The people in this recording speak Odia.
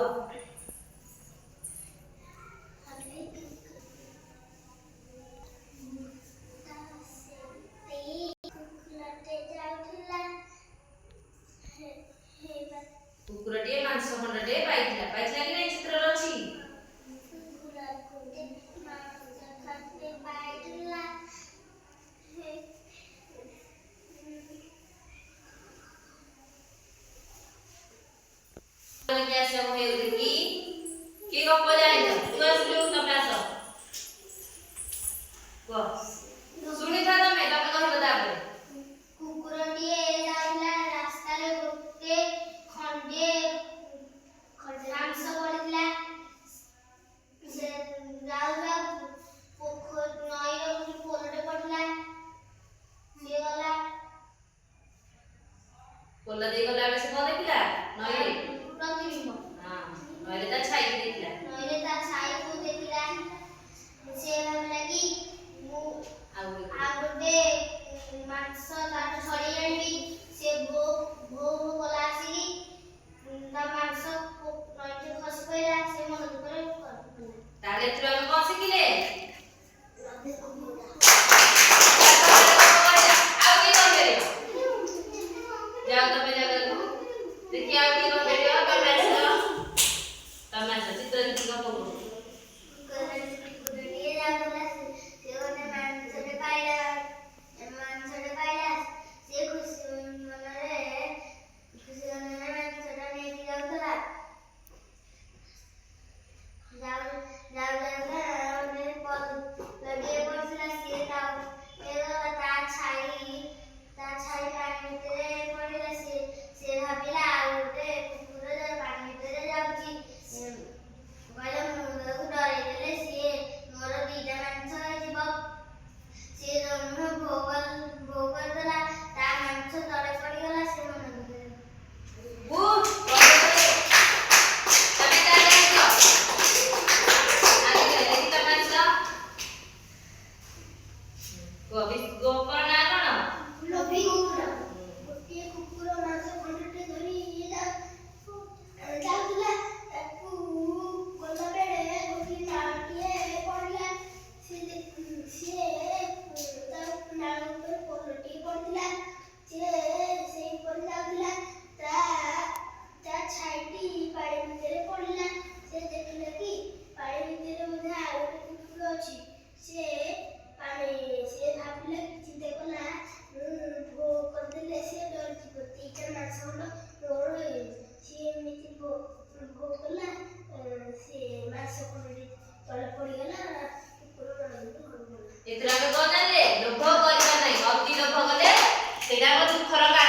କୁହ। ଯାଉଥିଲା। କୁକୁରଟିଏ ମାଂସ ଖଣ୍ଡଟିଏ ପାଇଥିଲା, ପାଇଥିଲା କି ନାହିଁ? ଚିତ୍ରରେ ଅଛି। କୁକୁରକୁ ମାଂସ ଖଣ୍ଡେ ପାଇଥିଲା। କିଏ ଆସିବ କହିବ ଦେଖି? କିଏ ଗପ ଜାଣିଛ? ତୁ ଆସିଲୁ, ତମେ ଆସ, କୁହ। ଶୁଣିଥା, ତମେ ତମେ କହିବ ତାପରେ। କୁକୁରଟିଏ ଯାଉଥିଲା ରାସ୍ତାରେ, ଗୋଟେ ଖଣ୍ଡିଏ ମାଂସ ପଡ଼ିଥିଲା। ସେ ଯାଉ ଯାଉ ପୋଖରୀ ନଈର ଗୋଟେ ପୋଲଟେ ପଡ଼ିଲା, ସିଏ ଗଲା। ପୋଲ ଦେଇ ଗଲା ବେଳେ ସେ କଣ ଦେଖିଲା ନଈରେ? ପ୍ରତିବିମ୍ବ। ହଁ, ନଈରେ ତା ଛାଇକି ଦେଖିଲା। ନଈରେ ତା ଛାଇକୁ ଦେଖିଲା। ସେ ଭାବିଲା କି ମୁଁ ଆଉ ଗୋଟେ ଆଉ ଗୋଟେ ମାଂସ ତାଠୁ ଛଡେଇ ଆଣିବି। ସେ ଭୋ ଭୋ ଭୋ କଲା ଆସିକି, ତା ମାଂସ ନଈରେ ଖସି ପଇଲା। ସେ ମନ ଦୁଃଖରେ ଗଲା। ତାହେଲେ ଏଥିରୁ ଆମେ କଣ ଶିଖିଲେ? ଆଉ କିଏ କହିପାରିବ? ଯାଅ, ତମେ ଜାଗାକୁ ଦେଖି। ଆଉ କିଏ କହିପାରିବ? ତମେ ଆସ, ତମେ ଆସ। ଚିତ୍ର ଦେଖି ଗପ କୁହ। କୁକୁରଟିଏ ଯାଉଥିଲା, ସେ ଗୋଟେ ମାଂସଟେ ପାଇଲା। ମାଂସଟେ ପାଇଲା, ସେ ଖୁସି ମନରେ ମାଂସଟା ନେଇକି ଯାଉଥିଲା। ଯାଉ ଯାଉ ଯାଉକା ଗୋଟେ ପୋଲଟିଏ ପଡ଼ିଥିଲା। ସିଏ ତା ଗଲା, ତା ଛାଇ ପାଣି ଭିତରେ ପଡ଼ିଲା। ସେ ଭାବିଲା ଆଉ ଗୋଟେ କୁକୁର ପାଣି ଭିତରେ ଯାଉଛି। କହିଲା, ମୁଁ ତାକୁ ଡରେଇ ଦେଲେ ସିଏ ମୋର 2ଟା ମାଂସ ହେଇଯିବ। ସିଏ ନୁହଁ ଭୋ ଭୋ କରିଦେଲା, ତା ମାଂସ ତଳେ ପଡ଼ିଗଲା। ସେ ମନ ଦୁଃଖରେ ଗୁଡ୍। ତମେ ତାହେଲେ ଆସ। ଆଗେ ଦେଖି, ତମେ ଆସ, କୁହ। ଗପର ନାଁ କଣ? ଲୋଭୀ କୁକୁର। ଗୋଟିଏ କୁକୁର ମାଂସ ଖଣ୍ଡଟେ ଧରି ଯାଉଥିଲା। ତାକୁ ଗଲା ବେଳେ ଗୋଟିଏ ନାଳଟିଏ ପଡ଼ିଲା। ସିଏ ତା ନାଳ ଉପରେ ପୋଲଟିଏ ପଡ଼ିଥିଲା। ସିଏ ସେଇ ଉପରେ ଯାଉଥିଲା। ତା ଛାଇଟି ପାଣି ଭିତରେ ପଡ଼ିଲା। ସେ ଦେଖିଲା କି ପାଣି ଭିତରେ ବୋଧେ ଆଉ ଗୋଟେ କୁକୁର ଅଛି। ସେ ଭାବିଲା, ଚିନ୍ତା କଲା, ମୁଁ ଭୋ କରିଦେଲେ ସିଏ ଡରିଯିବ, 2ଟା ମାଂସ ଖଣ୍ଡ ମୋର ହେଇଯିବ। ସିଏ ଏମିତି ଭୋ ଭୋ କଲା, ସେ ମାଂସ ଖଣ୍ଡଟି ତଳେ ପଡ଼ିଗଲା। କୁକୁର ମନ ଦୁଃଖ ଘରକୁ ଗଲା। ଏଥିରେ ଆମେ କଣ ଜାଣିଲେ? ଲୋଭ କରିବା ନାହିଁ। ଅତି ଲୋଭ କଲେ ସେଇଟା ଆମ ଦୁଃଖର କାରଣ।